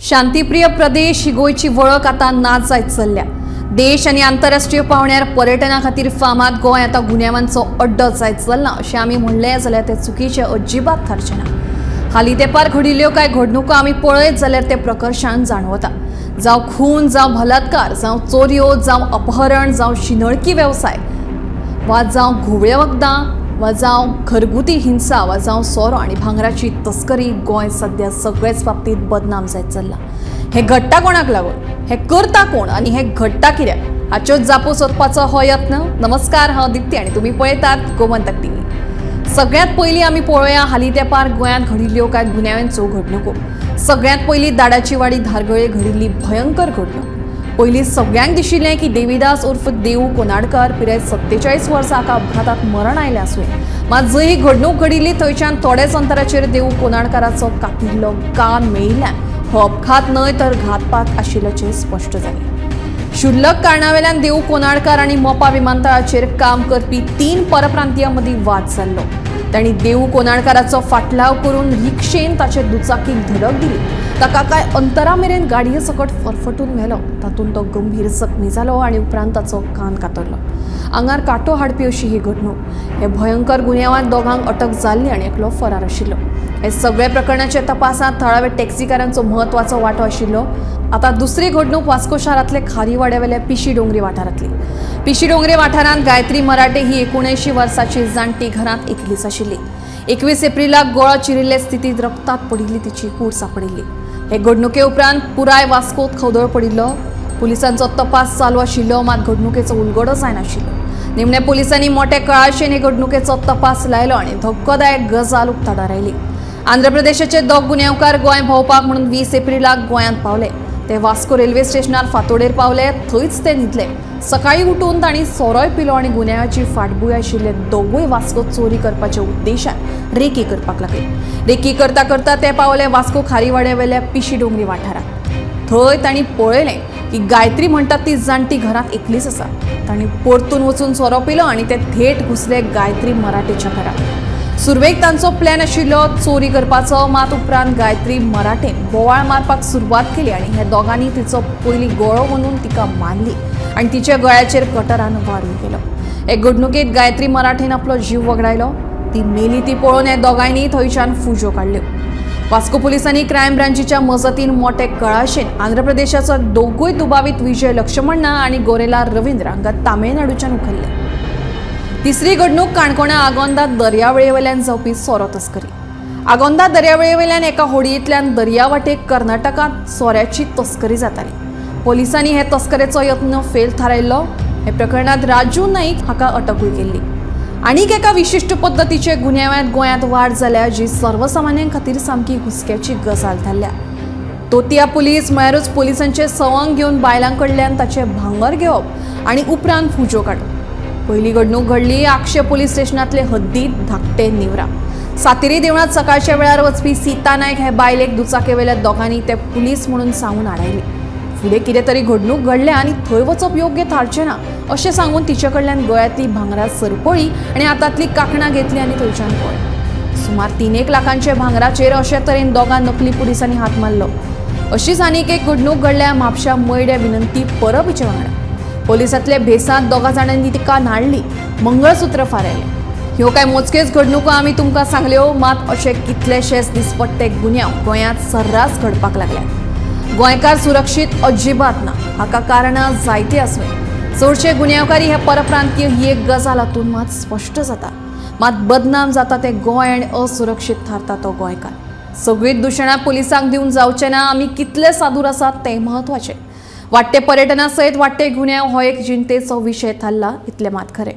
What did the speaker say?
शांतीप्रिय प्रदेश ही गोंयची वळख आतां ना जायत चल्ल्या. देश आनी आंतरराष्ट्रीय पांवड्यार पर्यटना खातीर फामाद गोंय आतां गुन्यांवांचो अड्डो जायत चल्ला अशें आमी म्हणलें जाल्यार तें चुकीचें अजिबात थारचें ना. हालीं तेंपार घडिल्ल्यो कांय घडणुको आमी पळयत जाल्यार तें प्रकर्शान जाणवता. जावं खून, जावं बलात्कार, जावं चोरयो, जावं अपहरण, जावं शिंदळकी वेवसाय वा जावं घुंवळे वखदां वा जावं घरगुती हिंसा वा जावं सोरो आनी भांगराची तस्करी, गोंय सद्या सगळेच बाबतींत बदनाम जायत चल्लां. हें घडटा कोणाक लागून, हें करता कोण आनी हें घडटा कित्याक, हाच्योच जापो सोदपाचो हो यत्न. नमस्कार, हांव दिप्ती आनी तुमी पळयतात गोमंतक टीव्ही. सगळ्यात पयलीं आमी पळोवया हालीं तेंपार गोंयांत घडिल्ल्यो कांय गुन्यांवांच्यो घडणुको. सगळ्यात पयलीं दाडाची वाडी धारगळे घडिल्ली भयंकर घडणूक. पयलीं सगळ्यांक दिशिल्लें की देवीदास उर्फ देऊ कोनाडकर, पिराय 47 वर्सां, हाका अपघातात मरण आयलें आसुये. मात जंय ही घडणूक घडिल्ली थंयच्यान थोडेच अंतराचेर देऊ कोनाडकाराचो कापिल्लो कान मेळिल्ल्यान हो अपघात न्हय तर घातपात आशिल्ल्याचें स्पश्ट जालें. क्षुल्लक कारणावेल्यान देऊ कोनाडकार आनी मोपा विमानतळाचेर काम करपी 3 परप्रांतीयां मदीं वाद जाल्लो. तांणी देऊ कोनाडकाराचो फाटलाव करून रिक्षेन ताचे दुचाकीक धडक दिली. ताका कांय अंतरा मेरेन गाडये सकट फरफटून व्हेलो. तातूंत तो गंभीर जखमी जालो आनी उपरांत ताचो कान कातरलो. आंगार कांटो हाडपी अशी ही घडणूक. हे भयंकर गुन्यांवांत दोगांक अटक जाल्ली आनी एकलो फरार आशिल्लो. हे सगळे प्रकरणाच्या तपासांत थळाव्या टॅक्सीकारांचो म्हत्वाचो वांटो आशिल्लो. आतां दुसरी घडणूक वास्को शारांतले खारीवाड्यावेल्या पिशी डोंगरी वाठारांतली. पिशी डोंगरी वाठारांत गायत्री मराठे ही 79 वर्साची जाणटी घरांत एकलीच आशिल्ली. 21 एप्रिलाक गळो चिरिल्ले स्थितींत रक्तात पडिल्ली तिची कूड सांपडिल्ली. हे घडणुके उपरांत पुराय वास्कोत खवदळ पडिल्लो. पुलिसांचो तपास चालू आशिल्लो, मात घडणुकेचो उलगडो जायनाशिल्लो. निमणे पुलिसांनी मोठे कळाशेन हे घडणुकेचो तपास लायलो आनी धक्कोदायक गजाल उक्ताडार आयली. आंध्र प्रदेशाचे दोग गुन्यांवकार गोंय भोंवपाक म्हणून 20 एप्रिलाक गोंयांत पावले. ते वास्को रेल्वे स्टेशनार फांतोडेर पावले, थंयच ते न्हिदले. सकाळीं उठून तांणी सोरोय पिलो आनी गुन्यांवाची फाटभूंय आशिल्ले दोगूय वास्को चोरी करपाच्या उद्देशान रेकी करपाक लागले. रेकी करता करता ते पावले वास्को खारीवाड्यावेल्या पिशी डोंगरी वाठारांत. थंय तांणी पळयलें की गायत्री म्हणटात ती जाणटी घरांत एकलीच आसा. तांणी परतून वचून सोरो पिलो आनी ते थेट घुसले गायत्री मराठेच्या घरांत. सुरवेक तांचो प्लॅन आशिल्लो चोरी करपाचो, मात उपरांत गायत्री मराठेन बोवाळ मारपाक सुरवात केली आनी ह्या दोगांनी तिचो पयलीं गळो अंदून तिका मारली आनी तिच्या गळ्याचेर कटरान वारूय केलो. हे घडणुकेंत गायत्री मराठेन आपलो जीव वगडायलो. ती मेली ती पळोवन ह्या दोगांयनी थंयच्यान फुज्यो काडल्यो. वास्को पुलिसांनी क्रायम ब्रांचीच्या मजतीन मोठे कळाशेन आंध्र प्रदेशाचो दोगूय दुबावीत विजय लक्ष्मण्णा आनी गोरेला रवींद्र हांकां तामिळनाडूच्यान उखल्ले. तिसरी घडणूक काणकोणा आगोंदा दर्यावेळेवयल्यान जावपी सोरो तस्करी. आगोंदा दर्यावेळेवयल्यान एका होडयेंतल्यान दर्यावाटेक कर्नाटकांत सोऱ्याची तस्करी जाताली. पोलिसांनी हे तस्करेचो यत्न फेल थारायल्लो. हे प्रकरणांत राजू नाईक हाका अटकूय केल्ली. आनीक एका विशिश्ट पद्दतीचे गुन्यांवांत गोंयांत वाड जाल्या, जी सर्वसामान्यां खातीर सामकी हुस्क्याची गजाल थारल्या. तोतिया पुलीस म्हळ्यारूच पोलिसांचे सवंग घेवन बायलां कडल्यान ताचें भांगर घेवप आनी उपरांत फुज्यो काडप. पहिली घडणूक घडली आगशे पोलीस स्टेशनांतले हद्दीत धाकटे निवरा सातेरी देवळांत सकाळच्या वेळार वचपी सीता नायक हे बायलेक दुचाकेवेल्या दोगांनी ते पुलीस म्हणून सांगून आडायली. फुडें कितें तरी घडणूक घडल्या आनी थंय वचप योग्य थारचें ना अशें सांगून तिचे कडल्यान गळ्यांतली भांगरा सरपळी आनी हातांतली कांकणां घेतली आनी थंयच्यान पळ्ळे. सुमार 3 एक लाखांचे भांगराचेर अशे तरेन दोगां नकली पुलिसांनी हात मारलो. अशीच आनीक एक घडणूक घडल्या म्हापशा मयड्या विनंती परब हिचे वांगडा. पोलिसांतल्या भेसांत दोगां जाणांनी तिका न्हाडली, मंगळसूत्र फारायलें. ह्यो कांय मोजकेच घडणुको आमी तुमकां सांगल्यो, मात अशे कितलेशेच दिसपट्टे गुन्यांव गोंयांत सर्रास घडपाक लागल्यात. गोंयकार सुरक्षीत अजिबात ना. हाका कारणां जायतीं आसूं. चडशे गुन्यांवकारी हे परप्रांतीय ही एक गजाल हातूंत मात स्पश्ट जाता. मात बदनाम जाता ते गोंय आनी असुरक्षीत थारता तो गोंयकार. सगळींच दुशणां पुलिसांक दिवन जावचें ना. आमी कितले सादूर आसात तें म्हत्वाचें. वाडटे पर्यटना सयत वाडटे गुन्यांव हो एक चिंतेचो विशय थारला इतलें मात खरें.